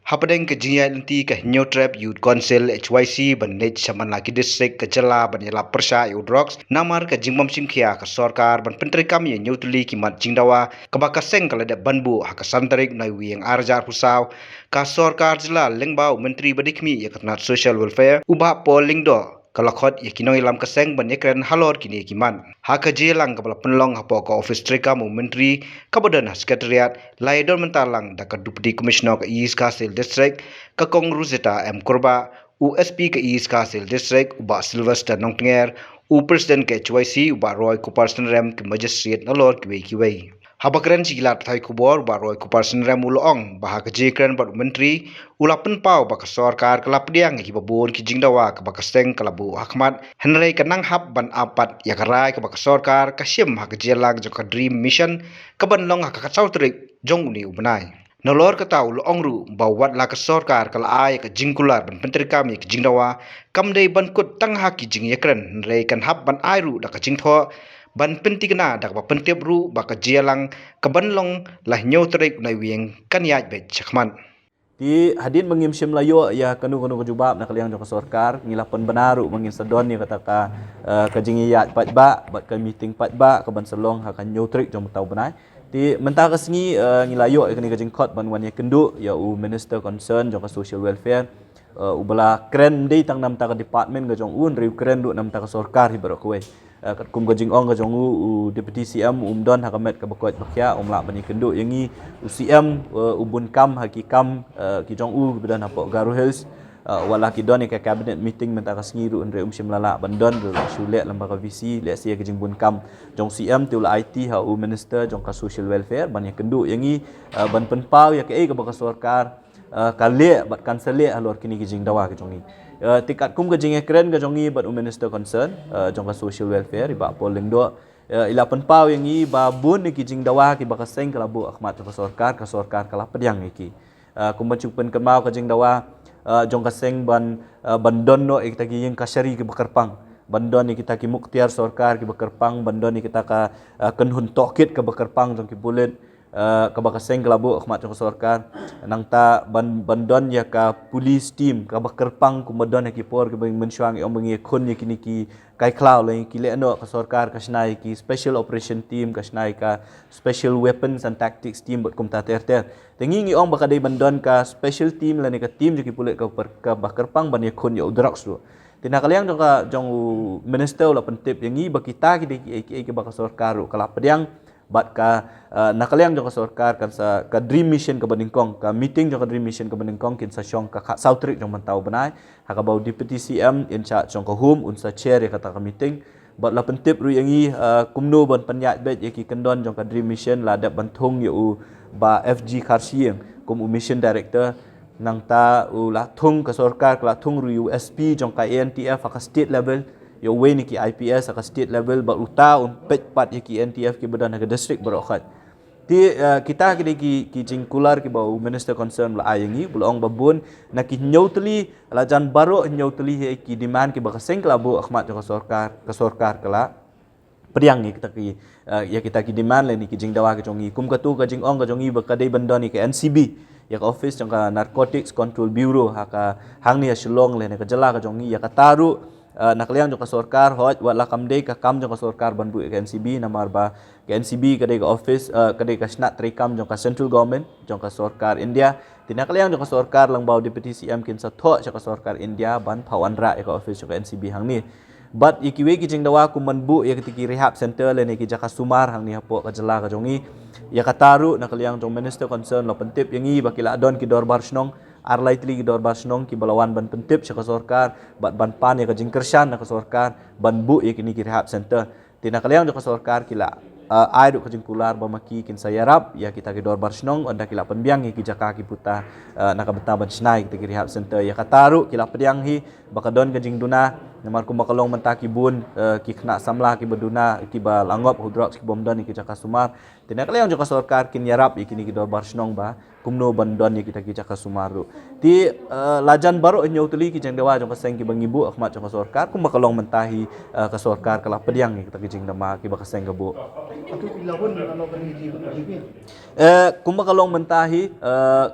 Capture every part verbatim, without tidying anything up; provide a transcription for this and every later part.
Hapdeng ka jingïaid lynti ka Hynñiewtrep Youth Council, H Y C, ban leit sha man la ki district ka jylla ban ïalap pyrshah ïa u drugs, namar ka jingbym shim khia ka sorkar ban pyntreikam ïa hynñiew tylli ki mat jingdawa kaba ka seng ka la dep ban buh ha ka san tarik Naiwieng ar hajar arphew saw, ka sorkar jylla lyngba u Myntri ba dei khmih ïa ka tnat Social Welfare, u Bah Paul Lyngdoh, ka la khot ïa ki nongïalam ka seng ban ïakren halor kine ki mat. Ha ka jingïalang kaba la pynlong hapoh ka ophis treikam u Myntri kaba don ha Secretariat, la ïadon bynta lang da ka Deputy Commissioner ka East Khasi Hills District, ka Kong Rosetta M Kurbah, u S P ka East Khasi Hills District, u Bah Sylvester Nongtnger, u President ka H Y C, u Bah Roy Kupar Synrem, ki Magistrate, nalor kiwei kiwei. Haba kren sha ki lad pathai khubor, u Bah Roy Kupar Synrem u la ong ba ha ka jingkren bad u Myntri, u la pynpaw ba ka sorkar ka la pdiang ïa kiba bun ki jingdawa kaba ka seng ka la buh ha khmat, hynrei ka nang hap ban ap pat ïa ka rai kaba ka sorkar ka shim ha ka jingïalang jong ka DREAM Mission kaban long ha ka khatsaw tarik jong une u bnai. Nalor kata u la ong ruh ba wat la ka sorkar ka la ai ïa ka jingkular ban pyntreikam ïa ki jingdawa, kam dei ban kut tang ha ki jingïakren, hynrei kan hap ban ai ruh da ka jingthoh ban pynthikna da kaba pyntip ruh ba ka jingïalang kaban long la hynñiew tarik Naiwieng kan ïaid beit shakhmat. Te hadien ba ngim shym la ïoh ïa kano kano ka jubab na ka liang jong ka sorkar, ngi la pynbna ruh ba ngin sa don ïa kata ka, eh, ka jingïaid paidbah bad ka meeting paidbah kaban sa long ha ka hynñiew tarik jong mynta u bnai. Te mynta ka sngi, eh, ngi la ïoh ïa kane ka jingkhot ban wan ïakynduh ïa u Minister concern jong ka Social Welfare, eh, uba la kren ym dei tang namar ka department ka jong u, hynrei u kren ruh namar ka sorkar hi baroh kawei. Eh, katkum ka jingong ka jong u, u Deputy C M um don ha ka met kaba koit ba khiah, um lah ban ïakynduh ïa ngi. U C M, eh, u bun kam ha ki kam, eh, ki jong u kiba don hapoh Garo Hills. Eh, wat la ki don ïa ka cabinet meeting mynta ka sngi ruh, hynrei um shym la lah ban don ruh, la shu leh lyngba ka V C, lehse ïa ka jingbun kam jong C M te u la aiti ha u Minister jong ka Social Welfare ban ïakynduh ïa ngi, eh, ban pynpaw ïa kaei kaba ka sorkar, eh, ka leh bad kan sa leh halor kine ki jingdawa ki jong ngi. Eh, te katkum ka jingïakren ka jong ngi bad u Minister concern, eh, jong ka Social Welfare, i Bah Paul Lyngdoh, eh, i la pynpaw ïa ngi ba bun ïa ki jingdawa kiba ka seng ka la buh ha khmat jong ka sorkar, ka sorkar ka la pdiang ïa ki. Eh, kumba shu pynkynmaw, ka jingdawa, eh, jong ka seng ban, eh, ban don noh ïa kita ki ïing kashari kiba kyrpang, ban don ïa kita ki muktiar sorkar kiba kyrpang, ban don ïa kita ka, eh, kynhun tohkit kaba kyrpang jong ki pulit, eh, kaba ka seng ka la buh ha khmat jong ka sorkar. Nangta ban, ban don ïa ka police team kaba kyrpang kumba don ha ki por kiba mynshuwa ngi ong ba ngi ïakhun ïa kine ki kai khlaw lane ki lehnoh, ka sorkar ka shna ïa ki special operation team, ka shna ïa ka special weapons and tactics team bad kumta ter ter. Te ngi ngi ong ba ka dei ban don ka special team lane ka team jong ki pulit kaba, kaba kyrpang ban ïakhun ïa u drugs ruh. Te na ka liang jong ka, jong u Minister u la pyntip ïa ngi ba kita ki dei kiei kiei kiba ka sorkar ruh ka la pdiang, bad ka, eh, na ka liang jong ka sorkar kan sa, ka DREAM Mission kaba nyngkong, ka meeting jong ka DREAM Mission kaba nyngkong kin sa shong ka khatsaw tarik jong mynta u bnai, ha kaba u Deputy C M in charge jong ka Home un sa chair ïa kata ka meeting. Bad la pyntip ruh ïa ngi, eh, kumno ban pynïaid beit ïa ki kyndon jong ka DREAM Mission, la dep ban thung ïa u Bah F G Kharshiing kum u Mission Director. Nangta u la thung, ka sorkar ka la thung ruh ïa u S P jong ka A N T F ha ka state level, ïa uwei na ki I P S ha ka state level, bad uta un peit pat ïa ki A N T F kiba don ha ka district baroh khoit. Te, eh, kita ki dei ki, ki jingkular kiba u Minister concern u la ai ïa ngi, u la ong ba bun na ki hynñiew tylli, la jan baroh hynñiew tylli hi ki demand kiba ka seng ka la buh ha khmat jong ka sorkar, ka sorkar ka la pdiang ïa kita ki, eh, ïa kita ki demand lane ki jingdawa ki jong ngi. Kum katto ka jingong ka jong ngi ba ka dei ban don ïa ka N C B, ïa ka office jong ka Narcotics Control Bureau ha ka, hangne ha Shillong lane ka jylla ka jong ngi, ïa kata ruh, eh, na ka liang jong ka sorkar, hooid, wat la kam dei ka kam jong ka sorkar ban buh ïa ka N C B, namar ba ka N C B ka dei ka office, eh, ka dei ka shnat treikam jong ka central government, jong ka sorkar India. Te na ka liang jong ka sorkar, lyngba u Deputy C M kin sa thoh sha ka sorkar India ban pynwanrah ïa ka office jong ka N C B hangne. Bad ïa kiwei ki jingdawa kum ban buh ïa kita ki rehab center lane ki jaka sumar hangne hapoh ka jylla ka jong ngi. Ïa kata ruh na ka liang jong Minister concern la pyntip ïa ngi ba ki la don ki dorbar shnong, ar lai tylli ki dorbar shnong kiba la wan ban pyntip sha ka sorkar bad ban pan ïa ka jingkyrshan na ka sorkar ban buh ïa kine ki rehab center. Te na ka liang jong ka sorkar ki la, eh, ai ruh ka jingkular ba ma ki kin sa ïarap ïa kita ki dorbar shnong, ynda ki la pynbiang ïa ki jaka ki puta, eh, na ka bynta ban shna ïa kita ki rehab center. Ïa kata ruh ki la pdiang hi ba ka don ka jingduna, namar kumba ka long mynta ki bun, eh, ki khynnah samla kiba duna, kiba la ngop ha u drugs, kibym don ïa ki jaka sumar. Te na ka liang jong ka sorkar kin ïarap ïa kine ki dorbar shnong ba kumno ban don ïa kita ki jaka sumar ruh. Te, eh, la jan baroh hynñiew tylli ki jingdawa jong ka seng kiba ngi buh ha khmat jong ka sorkar, kumba ka long mynta hi, eh, ka sorkar ka la pdiang ïa kita ki jingdawa kiba ka seng ka buh. Eh, kumba ka long mynta hi, eh,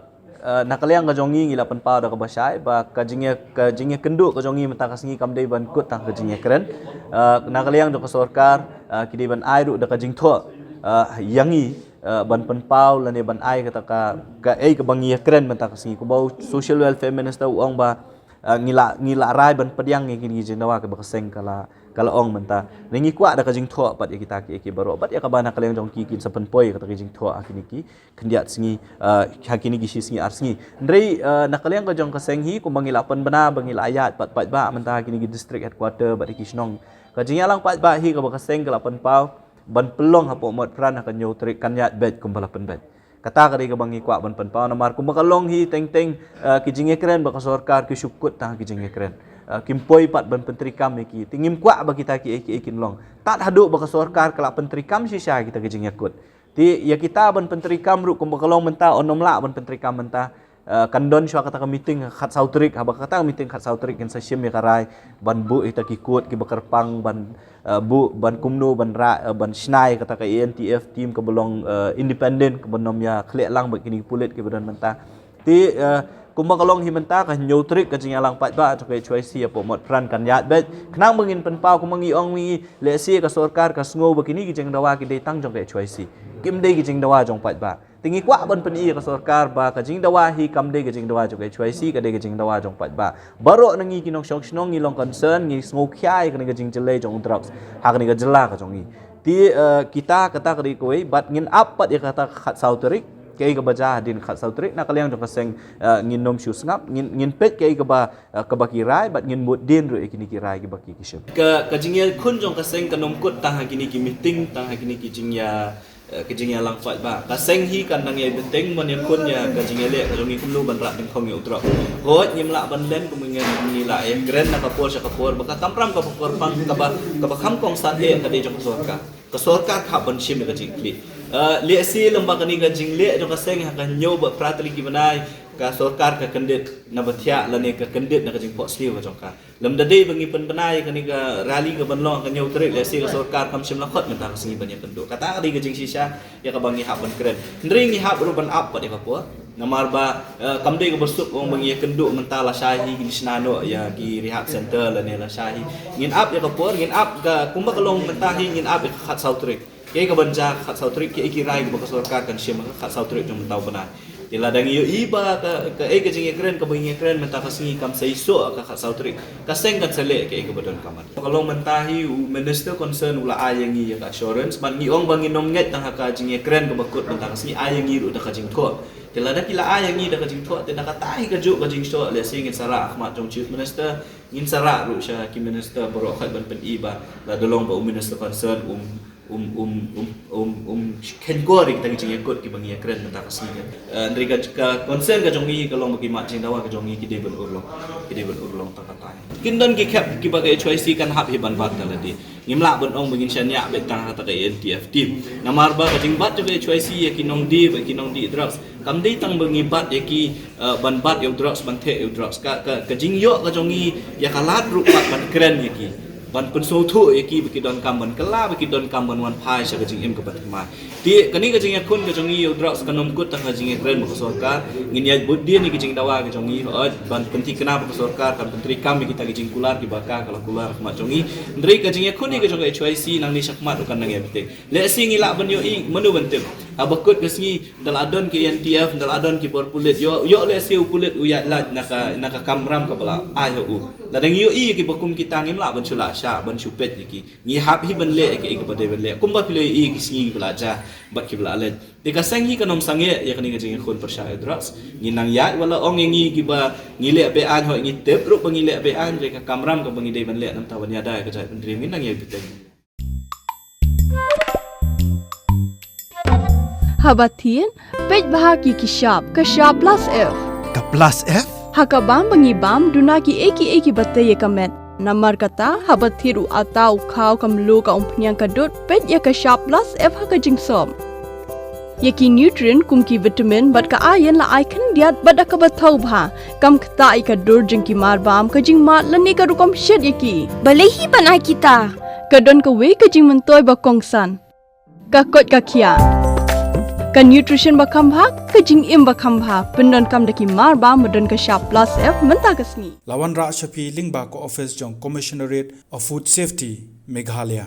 Uh, na ka liang ka jong ngi ngi la pynpaw da kaba shai ba ka jingïa ka jingïakynduh ka jong ngi mynta ka sngi kam dei ban kut tang ka jingïakren. Uh, na ka liang jong ka sorkar, uh, ki dei ban ai ruh da ka jingthoh, uh, ïa ngi, uh, ban pynpaw lane ban ai kata ka, kaei kaba ngi ïakren mynta ka sngi. Kumba u Social Welfare Minister u ong ba, uh, ngi la, ngi la rai ban pdiang ïa kine ki jingdawa kaba ka seng ka la, ka la ong mynta. Ne ngi kwah da ka jingthoh pat ïa kita kiei kiei baroh, bad ïa kaba na ka liang jong ki kin sa pynpoi kata ka jingthoh ha kine ki khyndiat sngi, uh, ha kine ki shi sngi ar sngi. Hynrei, uh, na ka liang ka jong ka seng hi, kumba ngi la pynbna ba ngi la ïaid pat paidbah mynta ha kine ki district headquarter bad ha ki shnong. Ka jingïalang paidbah hi kaba ka seng ka la pynpaw ban pynlong hapoh Motphran ha ka hynñiew tarik, kan ïaid beit kumba la pynbeit. Kata ka dei kaba ngi kwah ban pynpaw, namar kumba ka long hi teng teng, uh, ki jingïakren bad ka sorkar ki shu kut tang ha ki jingïakren. Uh, kim poi pat ban pyntreikam ïa ki. Te ngim kwah ba kita kiei kiei kin long. Tad haduh ba ka sorkar ka la pyntreikam shisha kita ki jingïakut. Te ïa kita ban pyntreikam ruh kumba ka long mynta, yn ym lah ban pyntreikam mynta. Uh, kan don shuwa kata ka meeting khatsaw tarik, haba kata ka meeting khatsaw tarik kin sa shim ïa ka rai ban buh ïa kita ki kot kiba kyrpang, ban, uh, buh, ban kumno ban ra, uh, ban shna ïa kata ka A N T F team kaba long, uh, independent, kaba nym ïa khleh lang bad kine ki pulit kiba don mynta. Te, uh, kumba ka long hi mynta, ka hynñiew tarik ka jingïalang paidbah jong ka H Y C hapoh Motphran kan ïaid beit. Khnang ba ngin pynpaw, kumba ngi ong, ngi, lehse ka sorkar ka sngew ba kine ki jingdawa ki dei tang jong ka H Y C, kim dei ki jingdawa jong paidbah. Te ngi kwah ban pyni ïa ka sorkar ba ka jingdawa hi kam dei ka jingdawa jong ka H Y C, ka dei ka jingdawa jong paidbah. Baroh na ngi ki nongshong shnong ngi long concern, ngi sngewkhia ïa kane ka jingjyllei jong u drugs ha kane ka jylla ka jong ngi. Te, eh, kita, kata ka dei kawei, bad ngin ap pat ïa kata ka khatsaw tarik, kaei kaba jia hadien khatsaw tarik, na ka liang jong ka seng, eh, ngin nym shu sngap, ngin, ngin peit kaei kaba, eh, kaba ki rai, bad ngin mutdien ruh ïa kine ki rai kiba ki, ki shim. Ka, ka jingïakhun jong ka seng kan nym kut tang ha kine ki meeting, tang ha kine ki jingïa, eh, ka jingïalang paidbah. Ka seng hi kan nang ïai bteng ban ïakhun ïa ka jingïaleh ka jong ngi kumno ban rah dyngkhong ïa u drugs. Hooid, ngim lah ban len kumba ngi, ngi la ïakren na ka por sha ka por ba ka kamram kaba kyrpang, kaba, kaba kham kongsan eh ka dei jong ka sorkar. Ka sorkar ka hap ban shim ïa ka jingkit. Eh, lehse lem ba kane ka jingleh jong ka seng ha ka hynñiew bad phra tylli ki bnai, ka sorkar ka kyndit na ba thiah lane ka kyndit na ka jingphohsniew ka jong ka. Lymda dei ba ngi pynbna ïa kane ka rally kaban long ha ka hynñiew tarik, lehse ka sorkar kam shym la khot mynta ka sngi ban ïakynduh. Kata ka dei ka jingshisha ïa kaba ngi hap ban kren. Hynrei ngi hap ruh ban ap pat ïa ka por. Namar ba, eh, kam dei kaba suk ong ba ngi ïakynduh mynta, lashai hi ngin shna noh ïa ki rehab center lane lashai hi. Ngin ap ïa ka por, ngin ap ka, kumba ka long mynta hi, ngin ap ïa ka khatsaw tarik. Kaei kaban jia khatsaw tarik, kaei ki rai kiba ka sorkar kan shim ha ka khatsaw tarik jong mynta u bnai. Te lada ngi ïohi ba ka, kaei ka jingïakren kaba ngi ïakren mynta ka sngi kam sa ïoh shuh ha ka khatsaw tarik, ka seng kan sa leh kaei kaba donkam. Ka long mynta hi u minister concern u la ai ïa ngi ïa ka assurance, bad ngi ong ba ngin nym ngeit tang ha ka jingïakren kaba kut mynta ka sngi, ai ïa ngi ruh da ka jingthoh. Te lada ki la ai ïa ngi da ka jingthoh, te na kata hi kajuh ka jingshoh, lehse ngin sa rah ha khmat jong chief minister, ngin sa rah ruh sha ki minister baroh khoit ban pyni ba lada long ba u minister concern um, um, um, um, um, um, khein kor ïa kita ki jingïakut kiba ngi ïakren mynta ka sngi. Eh, hynrei ka, ka concern ka jong ngi ka long ba ki mat jingdawa ka jong ngi ki dei ban urlong, ki dei ban urlong tang katai. Kin don ki khep kiba ka H Y C kan hap hi ban bat da lade. Ngim lah ban ong ba ngin shaniah beit tang ha kata ka A N T F team. Namar ba ka jingbat jong ka H Y C ïa ki nongdie bad ki nongdie drugs, kam dei tang ba ngi bat ïa ki, eh, ban bat ïa u drugs, ban theh ïa u drugs. Ka, ka, ka jingïoh ka jong ngi ïa ka lad ruh pat ban kren ïa ki, ban pynsngewthuh ïa ki ba ki donkam ban kylla, ba ki donkam ban wan phai sha ka jingim kaba thymmai. Te kane ka jingïakhun ka jong ngi ïa u drugs kan nym kut tang ha ka jingïakren bad ka sorkar. Ngin ïaid bud dien ïa ka jingdawa ka jong ngi, hooid, ban pynthikna bad ka sorkar kan pyntreikam ïa kita ki jingkular kiba ka, ka la kular ha khmat jong ngi. Hynrei ka jingïakhun ïa ka jong ka H Y C nangne shakhmat ruh kan nang ïa bteng. Lehse ngi lah ban ïohi, mano ban tip. Haba kut ka sngi, da la don ki A N T F, da la don ki bor pulit, ïoh, ïoh lehse u pulit u ïaid lait na ka, na ka kamram kaba la ai ha u. Lada ngi ïohi ïa kiba kum kita ngim lah ban shu lah shah, ban shu peit ïa ki. Ngi hap hi ban leh ïa kaei kaba dei ban leh. Kumba phi la ïohi ki sngi kiba la jia bad kiba la leit. Te ka seng hi kan nym sangeh ïa kane ka jingïakhun pyrshah ïa u drugs. Ngin nang ïaid wat la ong ïa ngi kiba ngi leh be-aiñ, hooid ngi tip ruh ba ngi leh be-aiñ, hynrei ka kamram kaba ngi dei ban leh namar ban ïada ïa ka jaitbynriew ngin nang ïai bteng. Haba thied, peit bha ki ki shap, ka shap plus F. Ka plus F? Ha ka bam ba ngi bam, duna kiei kiei kiba tei ïa ka met. Namar kata, haba thied u atta, u khaw, ka mluh, ka umphniang, ka dud, peit ïa ka shap plus F ha ka jingsop. Ïa ki nutrient kum ki vitamin bad ka iron la ai khyndiat bad da kaba thaw bha. Kam ktah ïa ka dur jong ki marbam, ka jingmad lane ka rukom shet ïa ki. Balei hi ban ai kita? Ka don kawei ka jingmyntoi ba kongsan. Ka koit ka khiah. Ka nutrition ba kham bha, ka jingim ba kham bha, pyndonkam da ki mar ba ma don ka shap plus F mynta ka sngi. La wanrah sha phi lyngba ka office jong Commissionerate of Food Safety, Meghalaya.